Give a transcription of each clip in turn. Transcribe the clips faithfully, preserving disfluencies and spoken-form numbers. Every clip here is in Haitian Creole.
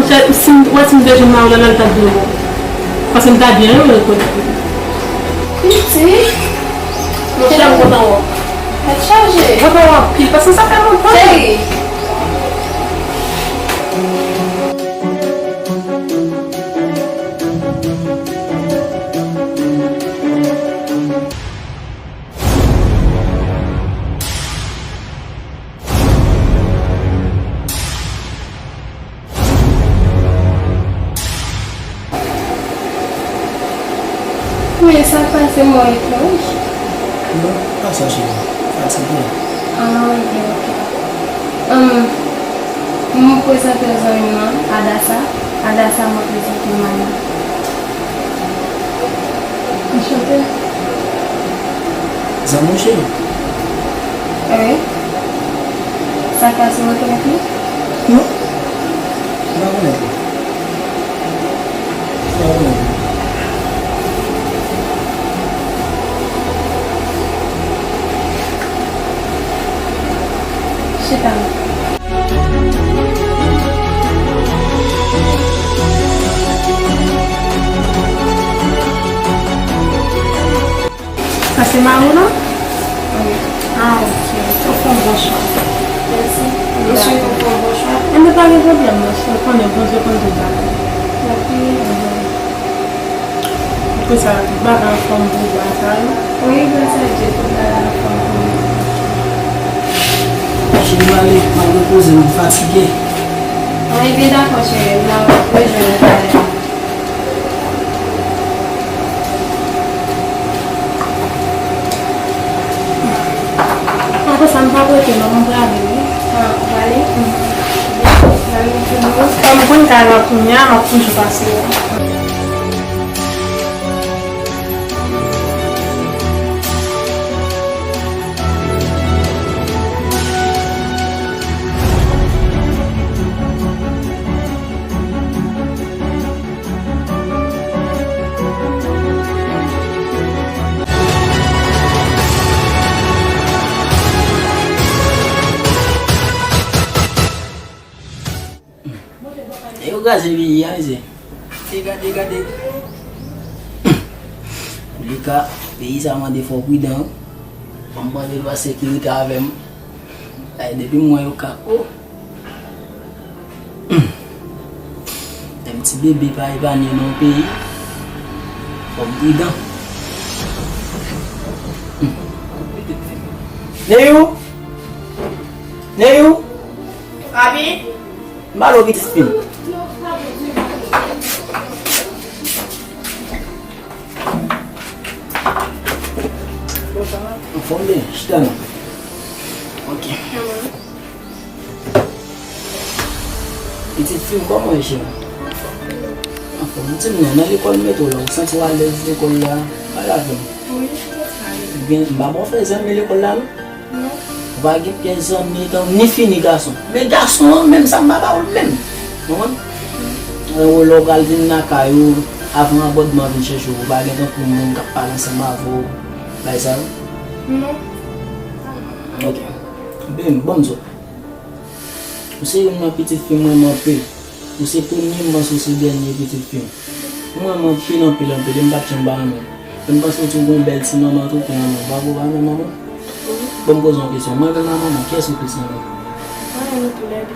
Si m wè si m te jwenn mari w la, l al ta dwe wè w. Paske m ta byen renmen l konnen. Pitit. Monchè, m kontan wè w. Tèt chaje. Kontan wè w anpil, paske sa fè lontan. Cheri. Men sa k pase mwen etranj. Non, pa sa, cheri. Fatige. Ah, ok, ok. Hum, m prezante w zanmi m nan, Adassa. Adassa, mwen prezante w Maya. Anchante. Zanmi w, cheri? Wi. Sa k pase, w rekonèt li? Non. M pa rekonèt li. M pa rekonèt li. Chita. Sa se mari w la? Wi. Ah, ok. Ou fè yon bon chwa. Mèsi. Mwen swete w fè yon bon chwa. Ebyen, pa gen pwoblèm, non. Ou konnen Bondye konn tout bagay. Mèsi. Apre sa, tout bagay anfòm pou w, bagay sa yo? Wi, gras a Dye, tout bagay anfòm pou mwen. Cheri, m ale, m al repoze m, m fatige. Mwen byen dakò, cheri, m ap rejwenn ou talè. Apre sa, m p ap rete non, m prale wi. Ah, ou prale? Mhm. Mwen menm tou non. Kòm m konn kay la kounye a, m ap toujou pase la. E yo kraze peyi a, mesye. E gade, gade. Antouleka, peyi sa mande fò w pridan. Fò m mande lwa sekirite avè m. Ay, depi m wè yo ka, o. Lè m ti bebe pa epanye nan yon peyi, fò m pridan. Neyou! Neyou! Papi! M pale w pitit fi m. Anfòm byen, chita non. Ok. Pitit fi m, kòman w ye, cheri? Anfòm, di m non, nan lekòl m mete w la, ou santi w alèz lekòl la? Pale avè m. Wi, m santi alèz. Ou gen, m pa ba w fè zanmi lekòl la, non? Non. Ou pa gen pyès zanmi, ni fi, ni gason. Men gason an, menm sa, m pa ba w l menm. Ou konprann? Anwo, lè w pral vin lakay ou, avan anbòdman vin chèche w, ou pa gen tankou moun k ap pale ansanm avè w, bagay sa yo? Non. Ok. Ben, ban m di w. Ou se youn nan pitit fi m mwen renmen anpil. Ou se premye m panse, ou se dènye pitit fi m. Mwen renmen anpil, anpil, anpil, e m p ap janm pa renmen w. E m panse w tou gon bèl ti manman tou ki renmen w. Pa vre, ou pa renmen manman? Ban m poze w yon kesyon. Mwen renmen manman, kiyès ou plis renmen? Mwen renmen toulède.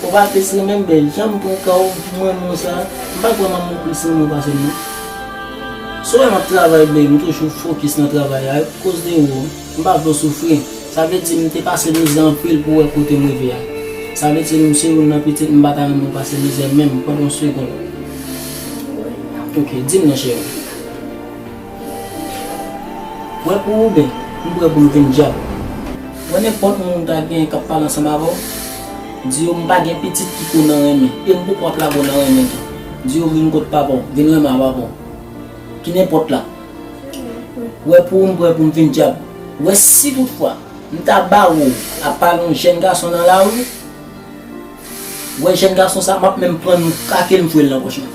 Ou pa plis renmen m, bèl jan m pran ka w, mwen renmen w sa. M pa kwè manman w plis renmen w pase m, non. Si w wè m ap travay, bèl, m toujou fokis nan travay la, koz de ou, m pa vle w soufri. Sa vle di m te pase mizè anpil pou w wè kote m rive a. Sa vle di m se youn nan pitit m pa ta renmen w pase mizè menm pandan yon segonn. Ok, di m non, cheri. Wè pou ou, ben, m prè pou m vin dyab. Wè nenpòt moun ou ta genyen k ap pale ansanm avè w, di yo m pa gen pitit ki kou nan renmen, e m poko ap lage w nan renmen tou. Di yo vin kot papa w, vin renmen ak papa w. Ki nenpòt la. Wè pou ou, m prè pou m vin dyab. Wè si toutfwa m ta bare w ap pale yon jèn gason nan lari, wè jèn gason sa, m ap menm pran yon kake l, m foure l nan pòch mwen.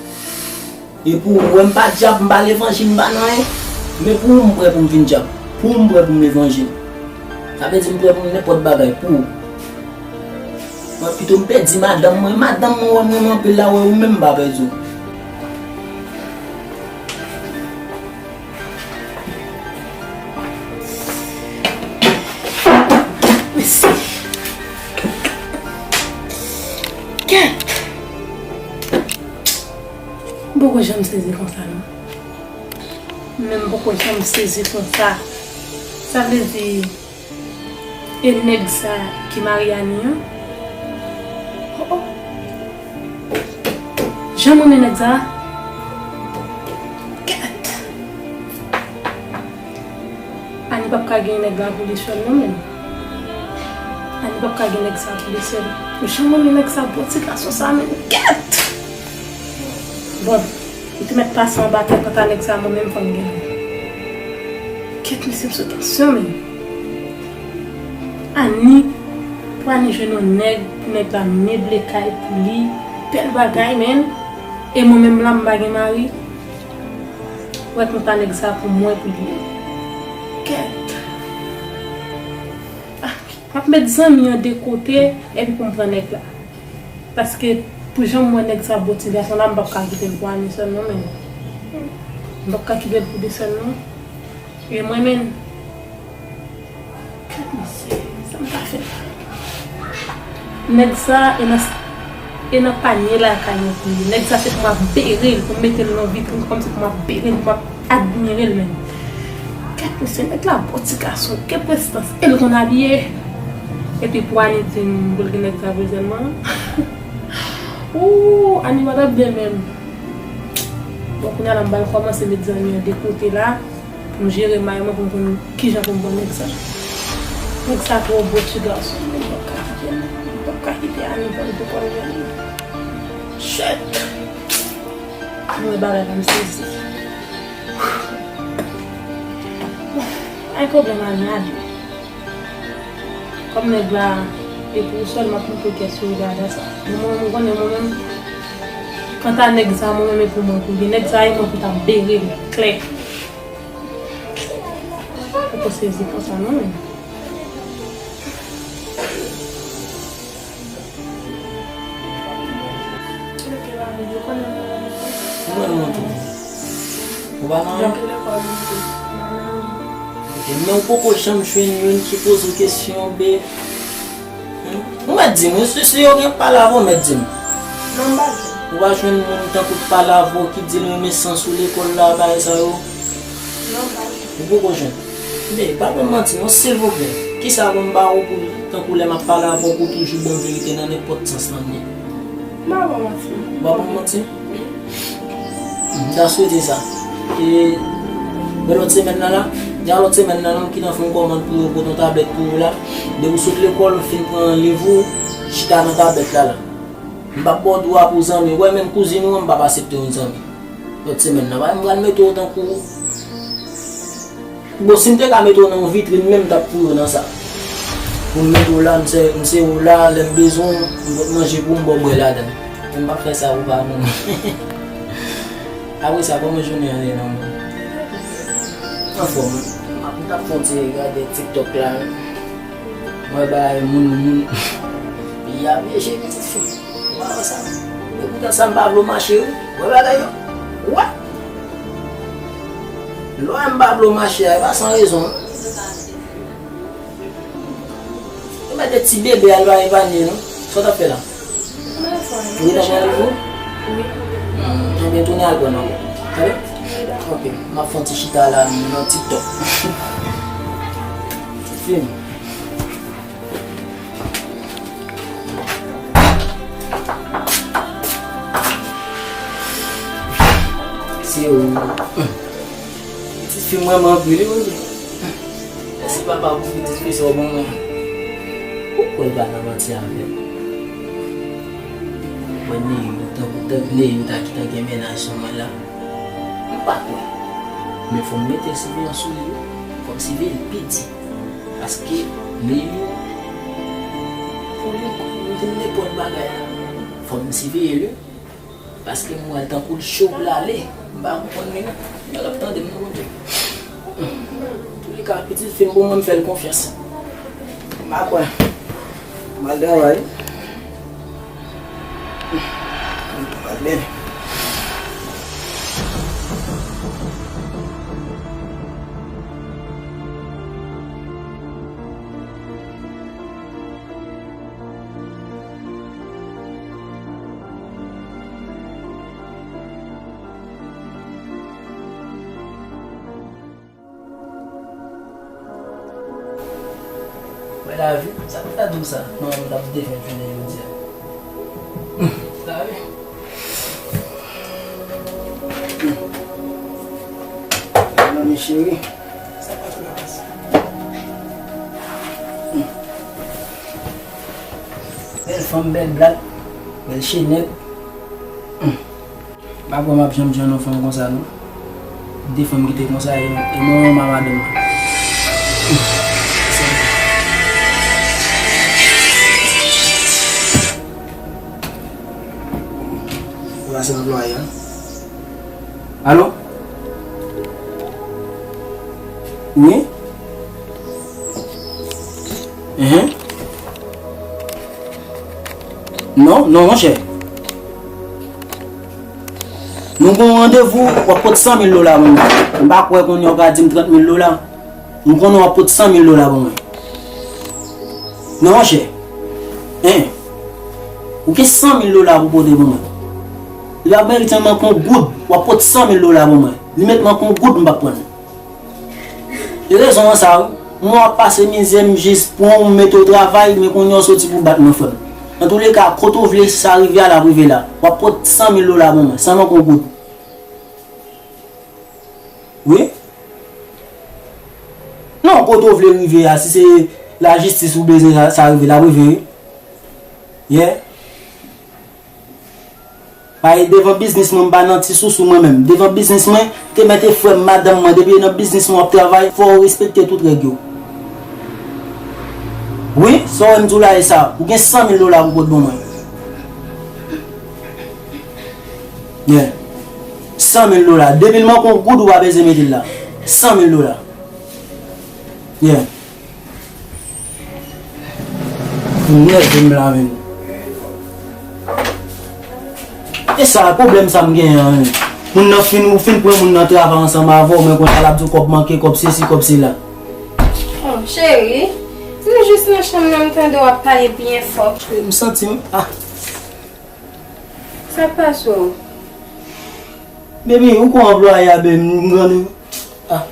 E pou ou, m wè m pa dyab, m pa levanjil, m pa nan anyen. Men pou ou, m prè pou m vin dyab. Pou ou, m prè pou m levanjil. Sa vle di m prè pou nenpòt bagay pou ou. Mwen pito m pèdi madanm mwen. Madanm mwen wè m renmen anpil la, wè ou menm m pa pèdi w. Mèsi. Kèt! M poko janm sezi konsa non. Men m poko janm sezi konsa. Sa vle di, e nèg sa ki marye Ani an? Oh, oh. Jan m renmen nèg sa. Kèt! Ani p ap ka gen nèg la pou li sèl non, men. Ani p ap ka gen nèg sa pou li sèl. Jan m renmen nèg sa, bon ti gason sa, men. Kèt! Bon, li te mèt pase anba tè kanta nèg sa, mwen menm fò m gen. Kèt, mesye, m sou tansyon, men. Ani, pou Ani jwenn yon nèg, pou nèg la meble kay pou li, bèl bagay, men. E mwen menm la, m pa gen mari. Wè kanta nèg sa pou mwen, pou li. Kèt. Ah, m ap met zanmi an de kote, epi pou m pran nèg la. Paske pou jan m wè nèg sa bo ti gason la, m p ap ka kite l pou Ani sèl non, men. M p ap ka kite l pou li sèl non. E mwen menm, gad mesye, sa m ta fè? Nèg sa, e nan, e nan panye lakay mwen pou li. Nèg sa, se pou m ap bere l, pou m mete l nan vitrin, kòmsi pou m ap bere l, pou m ap admire l menm. Gad mesye, nèg la bo ti gason, gen prestans, e l konn abiye. Epi pou Ani di m pou l gen nèg sa pou l sèlman. Ooh, Ani pa t ap byen menm. Bon, kounye a la, m pral kòmanse met zanmi an de kote la, pou m jere may mwen, pou m konn kijan pou m pran nèg sa. Nèg sa twò bo ti gason, men m p ap ka kite l, m p ap ka kite Ani pran l pou kò l menm. Shit! Mwen bagay la m sezi. Ay pwoblèm Ani a di. Kòm nèg la e pou ou sèl m ap montre w kèt sou regadan sa. Men mwen menm, ou konnen mwen menm, kanta nèg sa, mwen menm e pou mwen pou li. Nèg sa e mwen pou t ap bere l, klè. Ou poko sezi konsa non, men. Mwen, mwen tou. Ou pa nan... Ok, men ou poko janm jwenn youn ki poze w kesyon, be. Hmm? Ou mèt di m, wi, si, si yo gen pale avè w, mèt di m. Non, m pa di. Ou pa jwenn moun tankou pale avè w ki di l renmen sans ou lekòl la, bagay sa yo? Non, m pa di. Ou poko jwenn? Men, pa ban m manti non, silvouplè. Kisa pou m ba ou pou, tankou lè m ap pale avè w, pou w toujou ban m verite nan nenpòt sans lan m ye? M pa ba w manti. Ou pa ban m manti? M ta swete sa. E, men lòt semèn nan la, jan lòt semèn nan la, m kite fè yon kòmann pou yo, pote yon tablèt pou ou la. Depi w sot lekòl, ou fin pran liv ou, chita nan tablèt la la. M p ap ba w dwa pou zanmi. Ou wè menm kouzin ou an, m p ap aksepte yon zanmi. Lòt semèn nan, m pral mete w tankou... Bon, si m te ka mete w nan yon vitrin menm, m t ap pou yo nan sa. Pou m mete w la, m se, m se ou la, lè m bezwen w, m pot manje pou w, m ba w bwè ladan l. Men m p ap fè sa pou pa moun. Apre sa, kòman jounen an ye nan moun? Anfòm, m ap, m t ap fè yon ti gade TikTok la. Mwen bay moun, moun. Peyi a vyeje, pitit fi. Ou pa wè sa? E poutan sa m pa vle w mache, wi. Wè bagay yo? Wè? Lè w wè m pa vle w mache a, e pa san rezon, non. E mete ti bebe al pa epanye, non. Sa w t ap fè la? Ou gentan pran randevou? Wi. Hmm, ebyen, tounen al pran l ankò. Tande? Ok, m ap fè yon ti chita la nan TikTok. Ti fim. Se ou. Pitit fi m renmen anpil, wi. Mèsi papa pou pitit fi sa w ban mwen. Ou kwè l pa nan manti avè m? Mwen Neyou, tankou tank Neyou ta kitan gen mennaj sou mwen la. M pa kwè. Men fò m mete siveyans sou li, wi. Fò m siveye l pi di. Paske Neyou, pou li, li vin nenpòt bagay la. Fò m siveye l, wi. Paske m wè l tankou l cho pou l ale. M pa konprann li non. Jan l ap tande m nan, Bondye. Antouleka, pitit fi m, pou mwen, m fè l konfyans. M pa kwè. M al travay. Pale. Wè lavi, sa k ta di w sa? Manman m t ap defen jounen jodi a. Lavi. Manmi cheri. Sa pa twò pase. Bèl fanm, bèl blak, bèl chenèt. M pa kwè m ap janm jwenn yon fanm konsa non. De fanm ki te konsa e, e mwen menm a madanm mwen. Ou pa se anplwaye a? Alo? Wi? Enhen. Non, non, monchè. Nou gen yon randevou, w ap pot san mil dola pou mwen. M pa kwè kounye a w ka di m trant mil dola. M konnen w ap pot san mil dola pou mwen. Non, monchè. Hein. Ou gen san mil dola pou pote pou mwen. Li pa merite manke yon goud, w ap pot san mil dola pou mwen. Li mèt manke yon goud, m p ap pran l. E rezon an sa wi. Mwen w ap pase mizè, m jis pran w, m mete w travay, men kounye a w soti pou bat mwen, frè m. Antouleka, kote w vle sa rive a, l ap rive la. W ap pot san mil dola pou mwen, san manke yon goud. Wi. Non, kote w vle rive a, si se lajistis ou bezwen sa, sa rive, l ap rive wi. Yeah. Paske devan biznis mwen, m pa nan ti sousou mwen menm. Devan biznis mwen, te mèt e frè m, madanm mwen, depi e nan biznis mwen w ap travay, fò w respekte tout règ yo. Wi, sa w wè m di w la e sa, ou gen san mil dola pou pot ban mwen. Yeah. San mil dola. Depi l manke yon goud, ou pa bezwen mete l la. San mil dola. Yeah. Nève m la menm. E sa, pwoblèm sa m genyen an menm. Moun nan fin, ou fin pran moun nan travay ansanm avè w, men kounye a l ap di w kòb manke, kòb sesi, kòb sela. Oh, cheri, m jis nan chanm nan, m tande w ap pale byen fò. Cheri, m santi m, ah. Sa k pase w? Baby, ou ko anplwaye a, baby, m grann. Ah.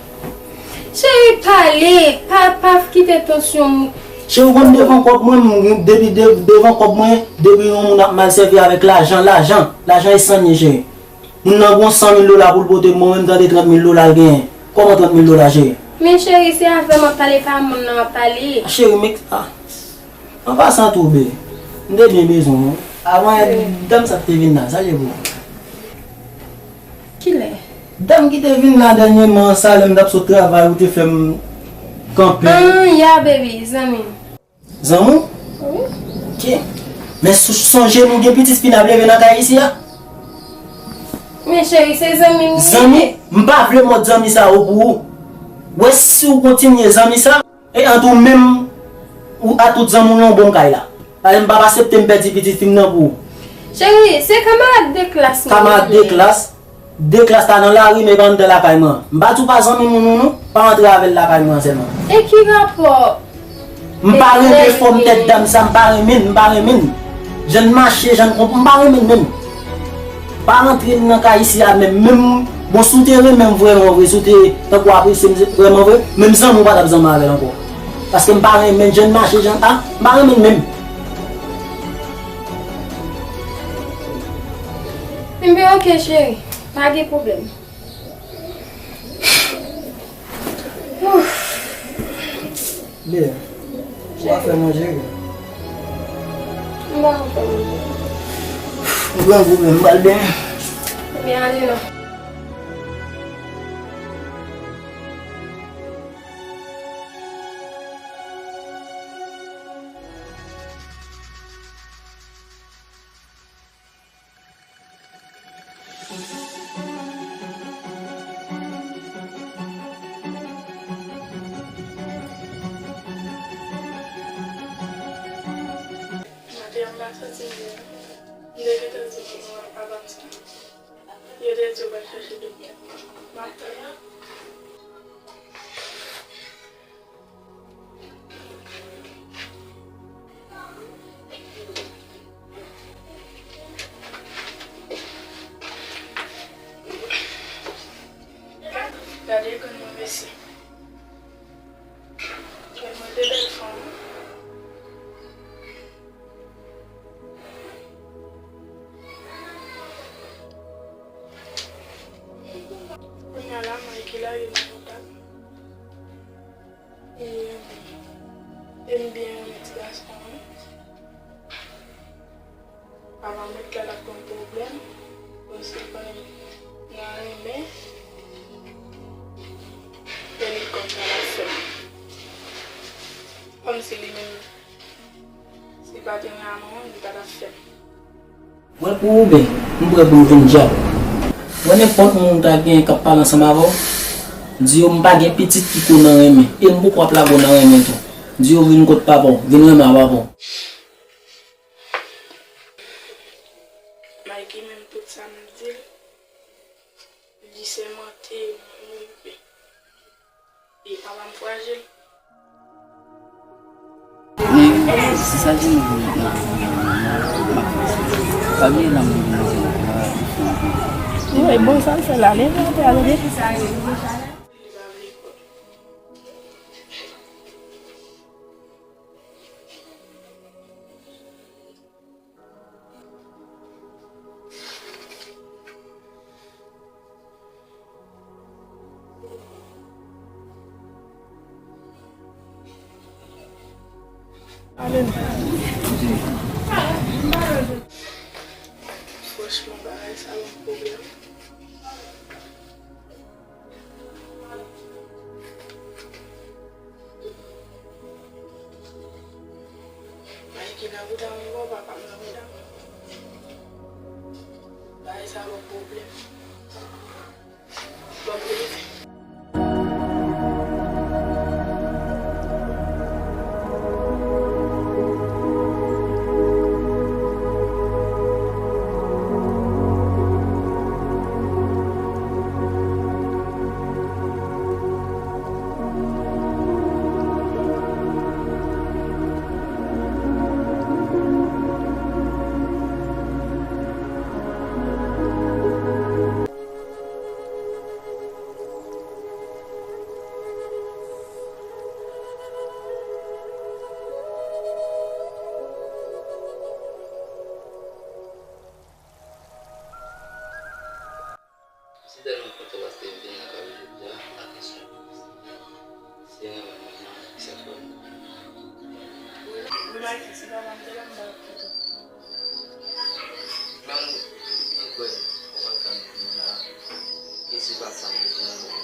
Cheri, pale, pa, pa kite tansyon m. Cheri, ou konn devan kòb mwen, m, depi de, devan kòb mwen, depi yon moun ap mal sèvi avèk lajan, lajan, lajan e san ye, cheri. Moun nan gon san mil dola pou l pote, mwen menm tande trant mil dola l genyen. Kòman trant mil dola, cheri? Men cheri, se avè m w ap pale, pa moun nan w ap pale. Cheri, men, ah. An pasan tou, be, m te byen bezwen w. Avan yè, dam sa k te vin la, sa l ye pou ou? Kilè? Dam ki te vin la dènyèman an, sa lè m t ap sot travay, ou te fè m kanpe. Ah, ya, baby, zanmi m. Zanmi w? Wi. Ok. Men sou, sonje nou gen pitit fin ap leve nan kay isi a? Men cheri, se zanmi m li ye. Zanmi? M pa vle mòd zanmi sa yo pou ou. Wè si w kontinye zanmi sa, e ant ou menm ou a tout zanmi w nan yon bon kay la. Paske m p ap aksepte m pèdi pitit fi m nan pou ou. Cheri, se kamarad de klas mwen li ye. Kamarad de klas? De klas ta nan lari, men pa anndan lakay mwen. M pa di w pa zanmi moun ou non, pa antre avè l lakay mwen sèlman. E ki rapò? M pa renmen fòm tèt dam sa, m pa renmen l, m pa renmen l. Jan l mache, jan l konp, m pa renmen l menm. Pa rantre nan kay isi a menm, menm, bon, si w te renmen m vrèman vre, si w te tankou apresye m vrèman vre, menm zanmi w pa t ap zanmi avè l ankò. Paske m pa renmen jan l mache, jan, ah, m pa renmen l menm. Enben, ok, cheri. Pa gen pwoblèm. Ouf. Byen. Ou pa fè manje, byen? M pa konn fè manje. M grangou, men m pral benyen. Ebyen, ale non. Maten an, m pa santi m byen. M te gentan Yo te di yo pral chache doktè. M ap tann yo. Gade grann mwen mesye. Grann mwen de bèl fanm. Kounye a la, Mikey lage nan kontak. E, e m byen renmen ti gason an. Papa m ret la, l ap gen pwoblèm. Paske konnen nan renmen, e li konn sa l ap fè. Kòmsi li menm, si l pa te renmen a manman m, li pa t ap fè m. Mwen pou ou, ben, m prè pou m vin dyab. Mwen, nenpòt moun ou ta genyen k ap pale ansanm avè w, di yo m pa gen pitit ki kou nan renmen, e m poko ap lage w nan renmen tou. Di yo vin kot papa w, vin renmen ak papa w. Mikey menm tout sa m di l, li sèmante, mwen, mwen, e papa m frajil. Men, si sa di nou vin nan, pa bliye nan moun nan. Wi, bon, sa l fè la, li envante ale depi. Franchman, bagay sa yon pwoblèm. Mikey nan bouda mwen, bon, papa m nan bouda mwen. Bagay sa bon pwoblèm. Bon pwoblèm. M si tèlman kontan paske m vin lakay ou jodi a, ak kesyon. Si renmen manman, ki sa fè m. Wi, Mikey, si papa m te la, m pa t ap kite w. Men m, m kwè, ou konprann, m la, e se pa sa m bezwen, bon,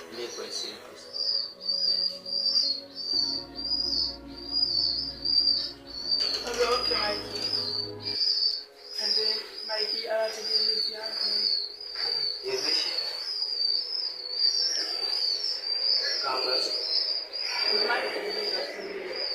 m te kwè se Anben, oke, Mikey. Anben, Mikey, apati de jodi a, nou... Reflechi. Kanmenm. Mikey,